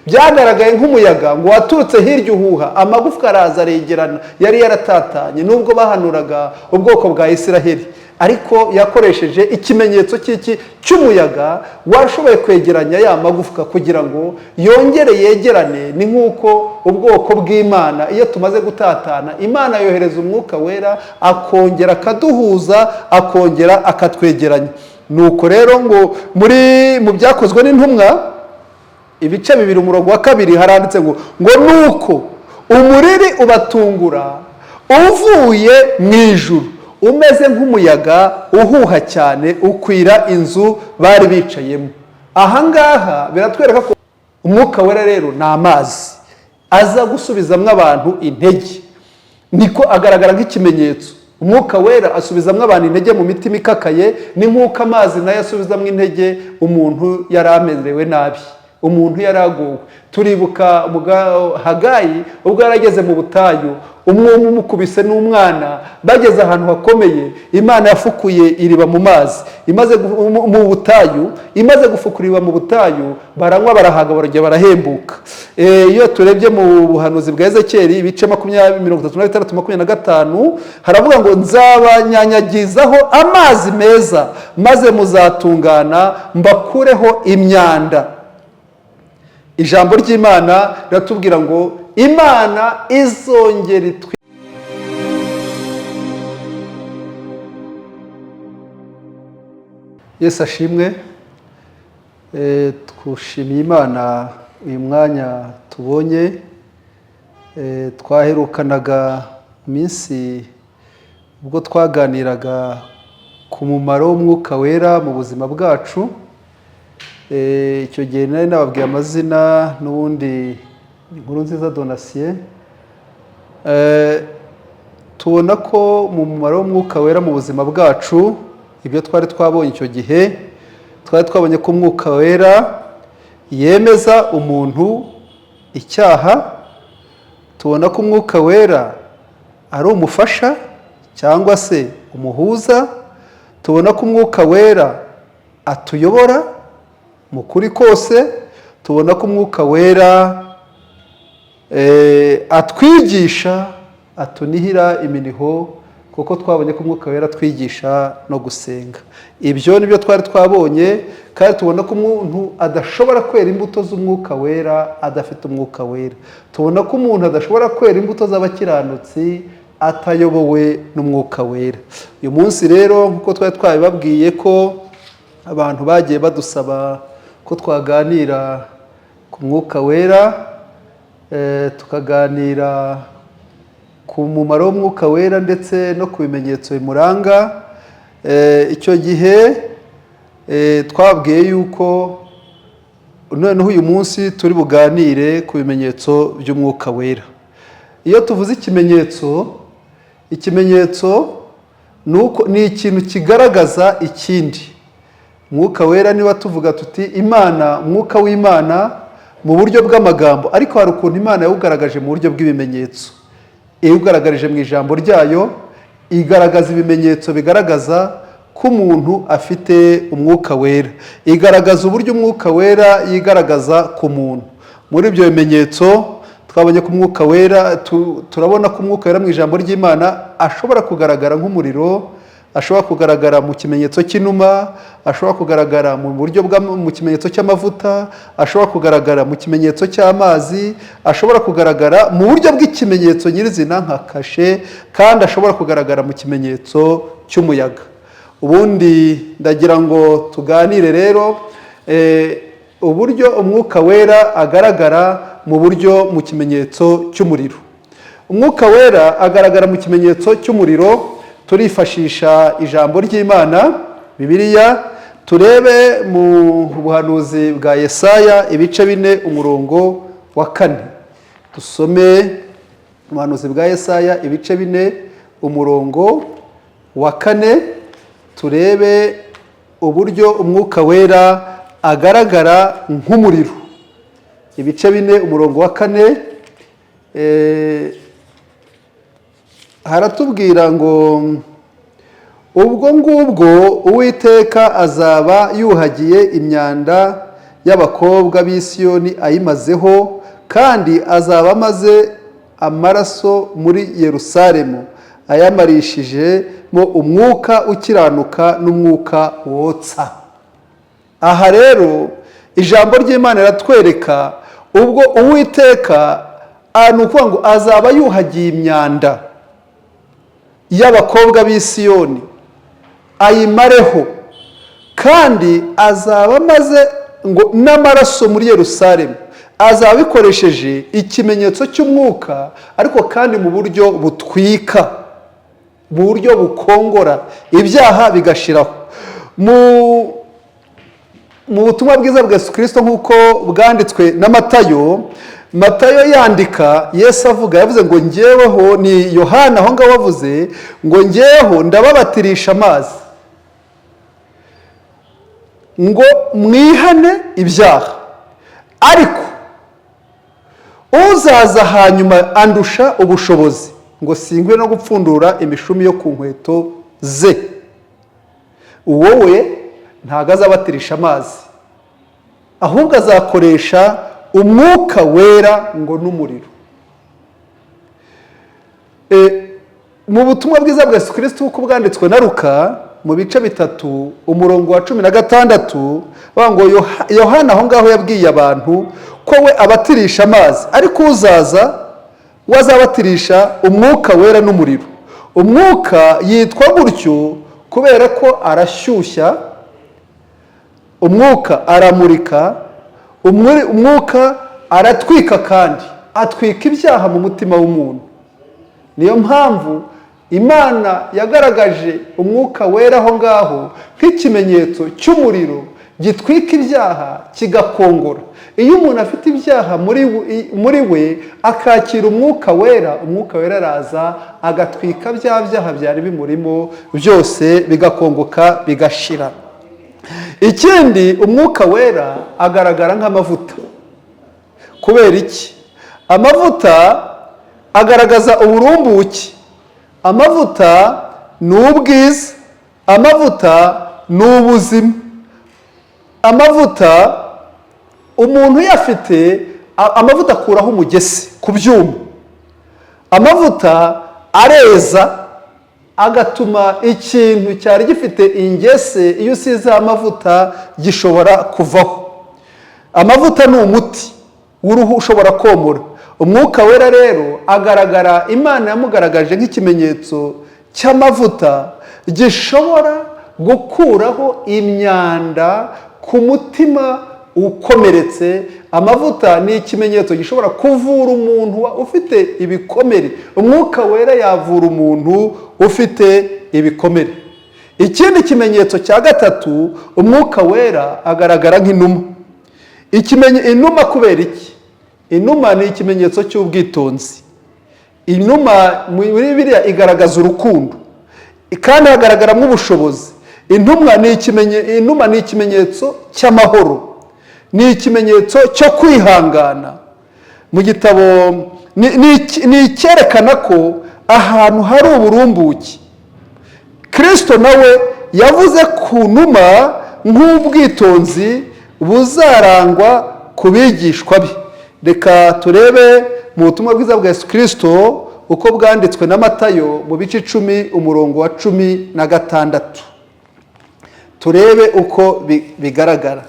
Byagaragaye nk'umuyaga ngo waturutse hirya uhuha, amagufwa araza aregerana yari yaratatanye. Nubwo bahanuraga ubwoko bwa Isiraheli, ariko yakoresheje ikimenyetso cy'iki? Cy'umuyaga washoboye kwegeranya ya magufwa kugira ngo yongere yegerane. Ni nk'uko ubwoko bw'Imana, iyo tumaze gutatana, Imana yohereza Umwuka Wera akongera akaduhuza, akongera akatwegeranya. Nuko rero ngo muri mu Byakozwe n'Intumwa ibice 2 umurongo wa 2 haranditse ngo nuko umuriri ubatungura uvuye mu ijuru umeze nk'umuyaga uhuha cyane, ukwira inzu bari bicayemo. Ahangaha biratwereka ko Umwuka Wera rero ni amazi aza gusubizamo abantu intege. Niko agaragara nk'ikimenyetso. Umwuka Wera asubizamo abantu intege mu mitima ikakaye. Ni nk'uko amazi nayo asubizamo intege umuntu yari amerewe nabi, umuntu yari agowe. Turibuka Hagayi ubwo yarageze mu butayu, umwuma umukubise n'umwana, bageze ahantu hakomeye, Imana yafukuye iriba mu mazi imaze mu butayu. Imaze gufukura iriba mu butayu, baranywa, barahaga, barongera barahembuka. Iyo turebye mu buhanuzi bwa Ezekeri ibice 20, 36, 25, haravuga ngo: "Nzabanyanyagizaho amazi meza, maze muzatungana, mbakureho imyanda." Ijambo ry'Imana riratubwira ngo Imana izongera itwi. Yesu ashimwe. Twushimiye Imana uyu mwanya tubonye. Twaherukanaga minsi ubwo twaganiraga ku mumaro w'Umwuka Wera mu buzima bwacu. Icyo gihe nari nababwiye amazina n'ubundi, Inkuru Nziza Donatien. Tubona ko mu mumaro w'Umwuka Wera mu buzima bwacu, ibyo twari twabonye icyo gihe, twari twabonye ko Umwuka Wera yemeza umuntu icyaha. Tubona ko Umwuka Wera ari umufasha cyangwa se umuhuza. Tubona ko Umwuka Wera atuyobora mu kuri kose. Tubona ko Umwuka Wera atwigisha, atunihira iminiho, kuko twabonye ko Umwuka Wera atwigisha no gusenga. Ibyo nibyo twari twabonye. Kandi tubona ko umuntu adashobora kwera imbuto z'Umwuka Wera adafite Umwuka Wera. Tubona ko umuntu adashobora kwera imbuto z'abakiranutsi atayobowe n'Umwuka Wera. Uyu munsi rero, nk'uko twari twabibabwiye ko abantu bagiye badusaba ko twaganira ku Mwuka Wera, tukaganira ku mumaro w'Umwuka Wera ndetse no ku bimenyetso bimuranga, icyo gihe twabwiye yuko noneho uyu munsi turi buganire ku bimenyetso by'Umwuka Wera. Iyo tuvuze ikimenyetso, ikimenyetso ni ikintu kigaragaza ikindi. Umwuka Wera, niba tuvuga tuti Imana, Umwuka w'Imana mu buryo bw'amagambo, ariko hari ukuntu Imana yawugaragaje mu buryo bw'ibimenyetso. Iwugaragarije mu ijambo ryayo, igaragaza ibimenyetso bigaragaza ko umuntu afite Umwuka Wera, igaragaza uburyo Umwuka Wera yigaragaza ku muntu. Muri ibyo bimenyetso twabonye ko Umwuka Wera, turabona ko Umwuka Wera mu ijambo ry'Imana ashobora kugaragara nk'umuriro, ashobora kugaragara mu kimenyetso cy'inuma, ashobora kugaragara mu buryo bwa mu kimenyetso cy'amavuta, ashobora kugaragara mu kimenyetso cy'amazi, ashobora kugaragara mu buryo bw'ikimenyetso nyirizina nka kashe, kandi ashobora kugaragara mu kimenyetso cy'umuyaga. Ubundi ndagira ngo tuganire rero uburyo Umwuka Wera agaragara mu buryo mu kimenyetso cy'umuriro. Umwuka Wera agaragara mu kimenyetso cy'umuriro. Turifashisha ijambo ry'Imana, Bibiliya, turebe mu buhanuzi bwa Yesaya ibice 4 umurongo wa 4. Dusome ubuhanuzi bwa Yesaya ibice 4 umurongo wa 4, turebe uburyo Umwuka Wera agaragara nk'umuriro. Ibice 4 umurongo wa 4 haratubwira ngo: "Ubwo ngubwo Uwiteka azaba yuhagiye imyanda y'abakobwa b'i Siyoni ayimazeho, kandi azaba amaze amaraso muri Yerusalemu, ayamarishijemo umwuka ukiranuka n'umwuka wotsa. Aha rero ijambo ry'Imana riratwereka ubwo Uwiteka, ni ukuvuga ngo azaba yuhagiye imyanda y'abakobwa b'i Siyoni ayimareho, kandi azaba amaze ngo n'amaraso muri Yerusalemu. Azaba abikoresheje ikimenyetso cy'umwuka, ariko kandi mu buryo butwika, mu buryo bukongora ibyaha bigashiraho. Mu butumwa bwiza bwa Yesu Kirisito nk'uko bwanditswe na Matayo, Matayo yandika Yesu avuga, yavuze ngo ngeweho, ni Yohana aho ngaho wavuze ngo ngeweho ndababatirisha amazi ngo mwihane ibyaha, ariko uzaza hanyuma andusha ubushobozi, ngo singwe no gupfundura imishumi yo ku nkweto ze. Wowe ntabwo azabatirisha amazi, ahubwo azakoresha Umwuka Wera ngo n'umuriro. Mu butumwa bwiza bwa Yesu Kirisito uko bwanditswe na Luka, mu bice 3, umurongo wa 16, bavuga ngo Yohana aho ngaho yabwiye abantu ko we abatirisha amazi, ariko uzaza we azabatirisha Umwuka Wera n'umuriro. Umwuka yitwa gutyo kubera ko arashyushya, Umwuka aramurika, Umwuka aratwika, kandi atwika ibyaha mu mutima w'umuntu. Niyo mpamvu Imana yagaragaje Umwuka Wera aho ngaho nk'ikimenyetso cy'umuriro gitwika ibyaha kigakongora. Iyo umuntu afite ibyaha muri we, akakira Umwuka Wera, Umwuka Wera araza agatwika bya byaha byari bimurimo byose, bigakongoka, bigashira. Ikindi, Umwuka Wera agaragara nk'amavuta. Kubera iki? Amavuta agaragaza uburumbuke, amavuta ni ubwiza, amavuta ni ubuzima. Amavuta umuntu uyafite, amavuta akuraho umugesi ku byuma, amavuta areza, agatuma ikintu cyari gifite ingese, iyo usizeho amavuta gishobora kuvaho. Amavuta ni umuti w'uruhu ushobora komora. Umwuka Wera rero agaragara, Imana yamugaragaje nk'ikimenyetso cy'amavuta gishobora gukuraho imyanda ku mutima ukomeretse. Amavuta ni ikimenyetso gishobora kuvura umuntu ufite ibikomere. Umwuka Wera yavura umuntu ufite ibikomere. Ikindi kimenyetso cya gatatu, Umwuka Wera agaragara nk'inuma. Inuma kubera iki? Inuma ni ikimenyetso cy'ubwitonzi. Inuma muri Bibiliya igaragaza urukundo, kandi hagaragaramo ubushobozi. Inuma ni ikimenyetso cy'amahoro, ni ikimenyetso cyo kwihangana. Mu gitabo ni icyerekana ko ahantu hari uburumbuke. Kirisito nawe yavuze ku numa nk'ubwitonzi buzarangwa ku bigishwa be. Reka turebe mu butumwa bwiza bwa Yesu Kirisito uko bwanditswe na Matayo, mu bice 10, umurongo wa 16, turebe uko bigaragara.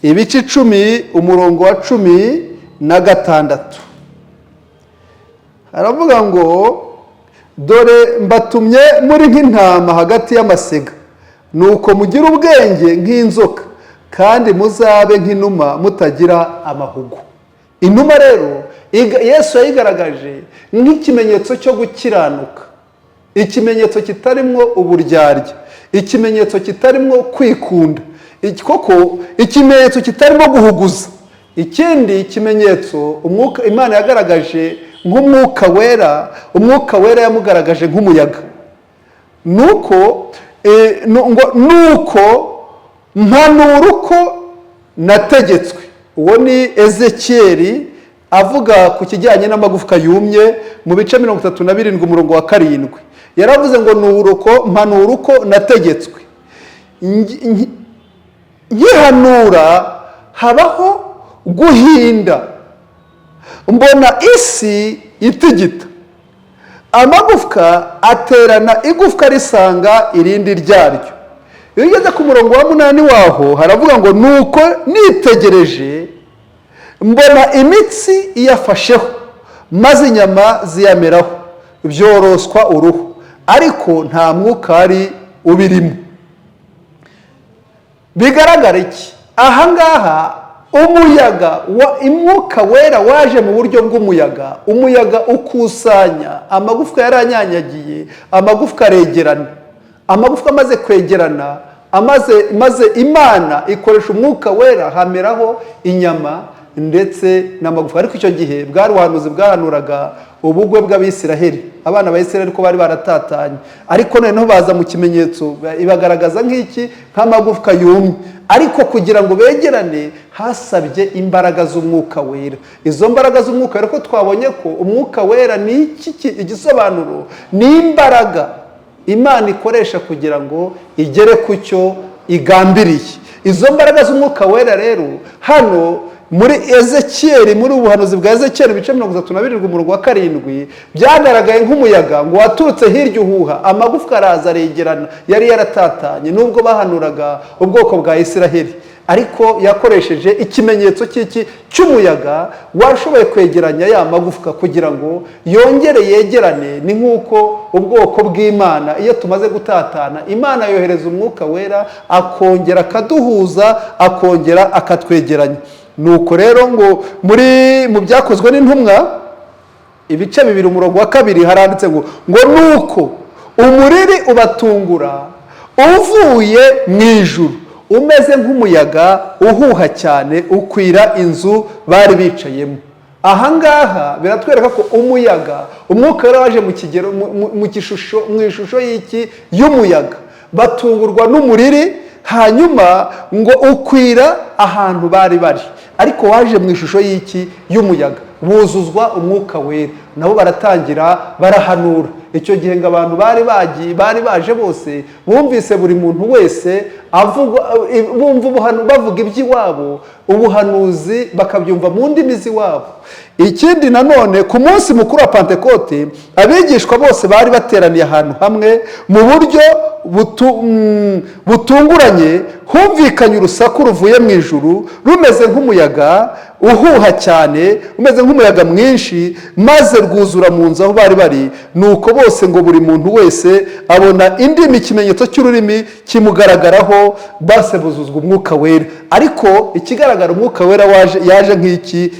Ibice 10, umurongo wa 16, haravuga ngo: "Dore mbatumye muri nk'intama hagati y'amasega, nuko mugire ubwenge nk'inzoka, kandi muzabe nk'inuma mutagira amahugu." Inuma rero Yesu yayigaragaje nk'ikimenyetso cyo gukiranuka, ikimenyetso kitarimwo uburyarya, ikimenyetso kitarimwo kwikunda, koko ikimenyetso kitarimo guhuguza. Ikindi kimenyetso umwuka Imana yagaragaje nk'Umwuka Wera, Umwuka Wera yamugaragaje nk'umuyaga. Nuko ngo nuko mpanura uko nategetswe. Uwo ni Ezekiyeli avuga ku kijyanye n'amagufwa yumye, mu bice 37, umurongo wa 7. Yaravuze ngo nuko mpanura uko nategetswe. Nkihanura habaho guhinda, mbona isi itigita, amagufwa aterana, igufwa risanga irindi ryaryo. Iyo ugeze ku murongo wa 8 waho haravuga ngo: "Nuko nitegereje mbona imitsi iyafasheho, maze inyama ziyameraho, byoroswa uruhu, ariko nta mwuka wari ubirimo." Bigaragara iki ahangaha? Umuyaga wa Umwuka Wera waje mu buryo bw'umuyaga. Umuyaga ukusanya amagufwa yaranyanyagiye, amagufwa aregerana. Amagufwa amaze kwegerana, maze Imana ikoresha Umwuka Wera, hameraho inyama ndetse n'amagufwa. Ariko icyo gihe bwari ubuhanuzi bwahanuraga ubugwe bw'Abisiraheli, abana ba Isiraheli, ko bari baratatanye. Ariko noneho baza mu kimenyetso ibagaragaza nk'iki? Nk'amagufwa yumye. Ariko kugira ngo begerane hasabye imbaraga z'Umwuka Wera. Izo mbaraga z'Umwuka Wera, ko twabonye ko Umwuka Wera ni iki? Igisobanuro ni imbaraga Imana ikoresha kugira ngo igere ku cyo igambiriye. Izo mbaraga z'Umwuka Wera rero, hano muri Ezekiyeli, muri ubuhanuzi bwa Ezekiyeli, ibice 37, umurongo wa 7, byagaragaye nk'umuyaga ngo waturutse hirya uhuha, amagufwa araza aregerana yari yaratatanye. Nubwo bahanuraga ubwoko bwa Isiraheli, ariko yakoresheje ikimenyetso cy'iki? Cy'umuyaga washoboye kwegeranya ya magufwa kugira ngo yongere yegerane. Ni nk'uko ubwoko bw'Imana, iyo tumaze gutatana, Imana yohereza Umwuka Wera akongera akaduhuza, akongera akatwegeranya. Nuko rero ngo muri mu Byakozwe n'Intumwa, ibice 2, umurongo wa 2, haranditse ngo: "Nuko umuriri ubatungura uvuye mu ijuru umeze nk'umuyaga uhuha cyane, ukwira inzu bari bicayemo." Ahangaha biratwereka ko umuyaga, Umwuka wari waje mu kigero mu gishusho, mu ishusho y'iki? Y'umuyaga. Batungurwa n'umuriri, hanyuma ngo ukwira ahantu bari bari, ariko waje mu ishusho y'iki? Y'umuyaga. Buzuzwa Umwuka Wera, nabo baratangira barahanura. Icyo gihe ngo abantu bari bagiye, bari baje bose, bumvise buri muntu wese avuga, bumva bavuga iby'iwabo, ubuhanuzi bakabyumva mu ndimi z'iwabo. Ikindi nanone, ku munsi mukuru wa Pantekote, abigishwa bose bari bateraniye ahantu hamwe. Mu buryo butunguranye humvikanye urusaku ruvuye mu ijuru rumeze nk'umuyaga uhuha cyane, umeze nk'umuyaga mwinshi, maze rwuzura mu nzu aho bari bari. Nuko bose ngo buri muntu wese abona indimi, ikimenyetso cy'ururimi kimugaragaraho, bose buzuzwa Umwuka Wera. Ariko ikigaragara, Umwuka Wera waje, yaje nk'iki?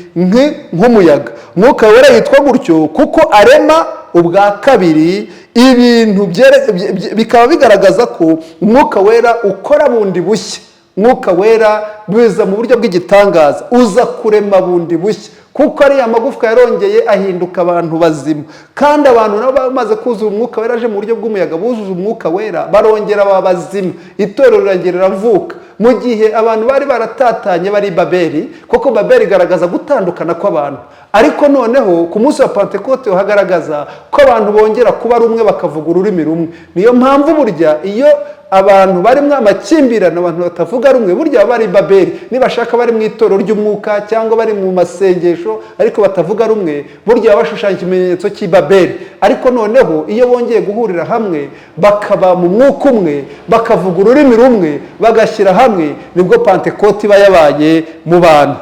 Nk'umuyaga. Umwuka Wera yitwa gutyo kuko arema ubwa kabiri ibintu, bikaba bigaragaza ko Umwuka Wera ukora bundi bushya. Umwuka Wera biza mu buryo bw'igitangaza, uza kurema bundi bushya, kuko ariya magufwa yarongeye ahinduka abantu bazima. Kandi abantu nabo bamaze kuzura Umwuka Wera aje mu buryo bw'umuyaga, buzuza Umwuka Wera, barongera baba bazima, itorero rirongera riravuka. Mu gihe abantu bari baratatanye bari i Babeli, kuko Babeli igaragaza gutandukana kw'abantu, ariko noneho ku munsi wa Pantekote hagaragaza ko abantu bongera kuba rumwe, bakavuga ururimi rumwe. Niyo mpamvu burya iyo abantu barimo amakimbirane, abantu batavuga rumwe, burya baba bari i Babeli. Nibashaka bari mu itorero ry'umwuka cyangwa bari mu masengesho, ariko batavuga rumwe, burya baba bashushanya ikimenyetso cy'i Babeli. Ariko noneho iyo bongeye guhurira hamwe, bakaba mu mwuka umwe, bakavuga ururimi rumwe, bagashyira hamwe, nibwo Pantekote iba yabaye mu bantu.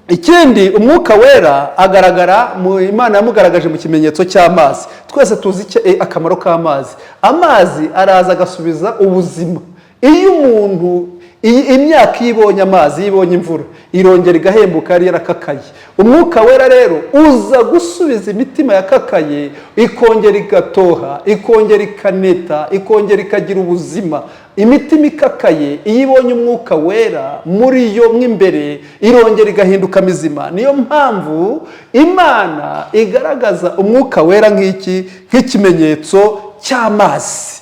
Ikindi, Umwuka Wera agaragara mu Imana yamugaragaje mu kimenyetso cy'amazi. Twese tuzi akamaro k'amazi. Amazi araza agasubiza ubuzima. Iyo umuntu imyaka iyo ibonye amazi, iyo ibonye imvura, irongera igahembuka yari yarakakaye. Umwuka Wera rero uza gusubiza imitima yakakaye, ikongera igatoha, ikongera ikaneta, ikongera ikagira ubuzima. Imitima ikakaye, iyo ibonye Umwuka Wera muri yo mo imbere, irongera igahinduka mizima. Niyo mpamvu Imana igaragaza Umwuka Wera nk'iki? Nk'ikimenyetso cy'amazi.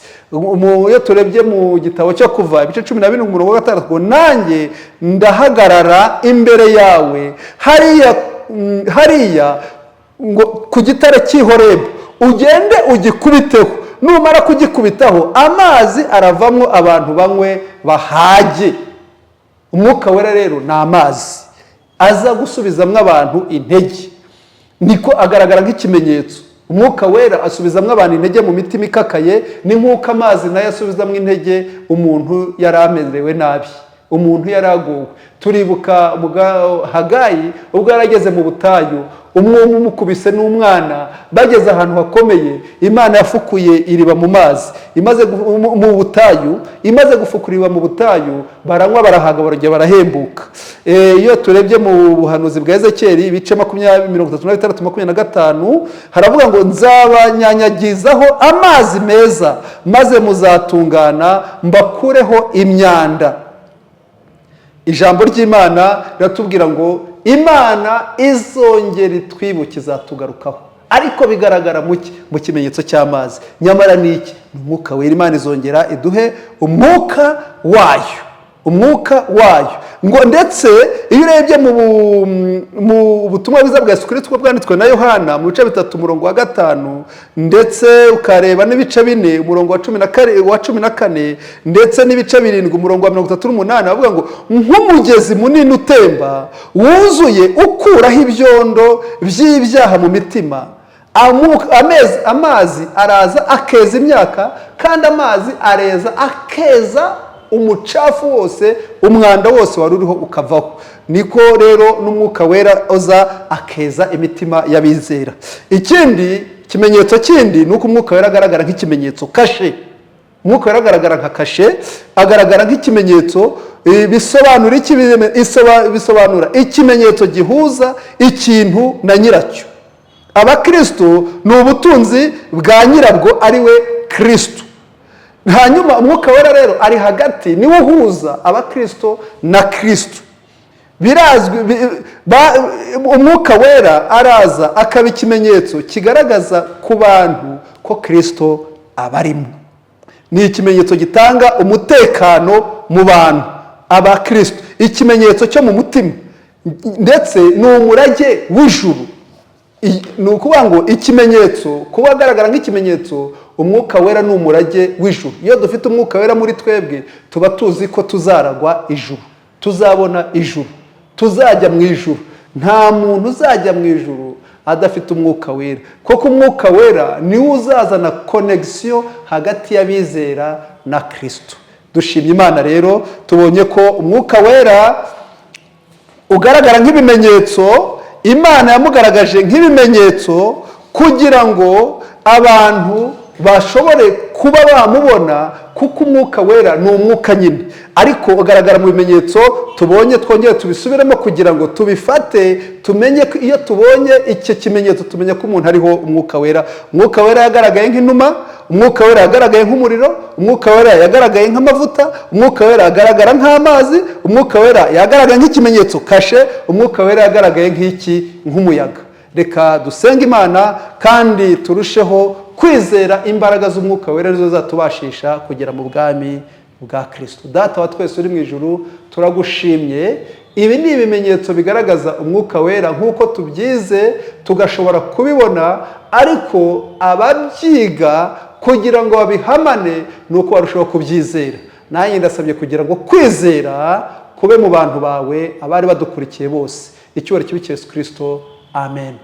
Iyo turebye mu gitabo cyo Kuva, ibice 17, umurongo wa 6, ngo: "Nanjye ndahagarara imbere yawe hariya, hariya ngo ku gitare cy'i Horebu, ugende ugikubiteho. Numara kugikubitaho, amazi aravamo, abantu banywe bahage." Umwuka Wera rero ni amazi aza gusubizamo abantu intege, niko agaragara nk'ikimenyetso. Umwuka Wera asubizamo abantu intege mu mitima ikakaye, ni nk'uko amazi nayo asubizamo intege umuntu yari amerewe nabi, umuntu yari agowe. Turibuka Hagayi ubwo yari ageze mu butayu, umwuma umukubise n'umwana, bageze ahantu hakomeye, Imana yafukuye iriba mu mazi imaze mu butayu. Imaze gufukura iriba mu butayu, baranywa, barahaga, barongera barahembuka. Iyo turebye mu buhanuzi bwa Ezekeri, ibice 20, 36, 25, haravuga ngo: "Nzabanyanyagizaho amazi meza, maze muzatungana, mbakureho imyanda." Ijambo ry'Imana riratubwira ngo Imana izongera itwibuke, izatugarukaho, ariko bigaragara mu kimenyetso cy'amazi. Nyamara ni iki? Ni Umwuka Wera. Imana izongera iduhe umwuka wayo, umwuka wayo. Ngo ndetse iyo urebye mu butumwa bwiza bwa Yesu Kirisito bwanditswe na Yohana, mu bice 3 umurongo wa 5, ndetse ukareba n'ibice 4 umurongo wa 14, ndetse n'ibice 7 umurongo wa 38, bavuga ngo: "Nk'umugezi munini utemba wuzuye ukuraho ibyondo by'ibyaha mu mitima." Amazi araza akeza imyaka, kandi amazi areza akeza umucafu wose, umwanda wose wari uriho ukavaho. Niko rero n'Umwuka Wera uza akeza imitima y'abizera. Ikindi kimenyetso kindi ni uko Umwuka Wera agaragara nk'ikimenyetso kashe. Umwuka Wera agaragara nka kashe, agaragara nk'ikimenyetso. Bisobanura iki? Bisobanura ikimenyetso gihuza ikintu na nyiracyo. Abakristo ni ubutunzi bwa nyirabwo, ari we Kristo. Hanyuma Umwuka Wera rero ari hagati, niwe uhuza abakristo na Kristo. Birazwi, Umwuka Wera araza akaba ikimenyetso kigaragaza ku bantu ko Kristo abarimo. Ni ikimenyetso gitanga umutekano mu bantu abakristo, ikimenyetso cyo mu mutima, ndetse ni umurage w'ijuru. Ni ukuvuga ngo ikimenyetso, kuba agaragara nk'ikimenyetso, Umwuka Wera ni umurage w'ijuru. Iyo dufite Umwuka Wera muri twebwe, tuba tuzi ko tuzaragwa ijuru, tuzabona ijuru, tuzajya mu ijuru. Nta muntu uzajya mu ijuru adafite Umwuka Wera, kuko Umwuka Wera niwe uzazana connexion hagati y'abizera na Kirisito. Dushimye Imana rero, tubonye ko Umwuka Wera ugaragara nk'ibimenyetso. Imana yamugaragaje nk'ibimenyetso kugira ngo abantu bashobore kuba bamubona, kuko Umwuka Wera ni umwuka nyine, ariko ugaragara mu bimenyetso tubonye. Twongere tubisubiremo kugira ngo tubifate, tumenye ko iyo tubonye icyo kimenyetso tumenya ko umuntu ariho Umwuka Wera. Umwuka Wera yagaragaye nk'inuma, Umwuka Wera yagaragaye nk'umuriro, Umwuka Wera yagaragaye nk'amavuta, Umwuka Wera yagaragara nk'amazi, Umwuka Wera yagaragaye nk'ikimenyetso kashe, Umwuka Wera yagaragaye nk'iki? Nk'umuyaga. Reka dusenge Imana kandi turusheho kwizera imbaraga z'Umwuka Wera, nizo zatubashisha kugera mu bwami bwa Kirisito. Data wa twese uri mu ijuru, turagushimye. Ibi ni ibimenyetso bigaragaza Umwuka Wera nk'uko tubyize, tugashobora kubibona, ariko ababyiga kugira ngo babihamane ni uko barushaho kubyizera. Nanjye ndasabye kugira ngo kwizera kube mu bantu bawe, abari badukurikiye bose. Icyubahiro kibe Yesu Kirisito. Amen.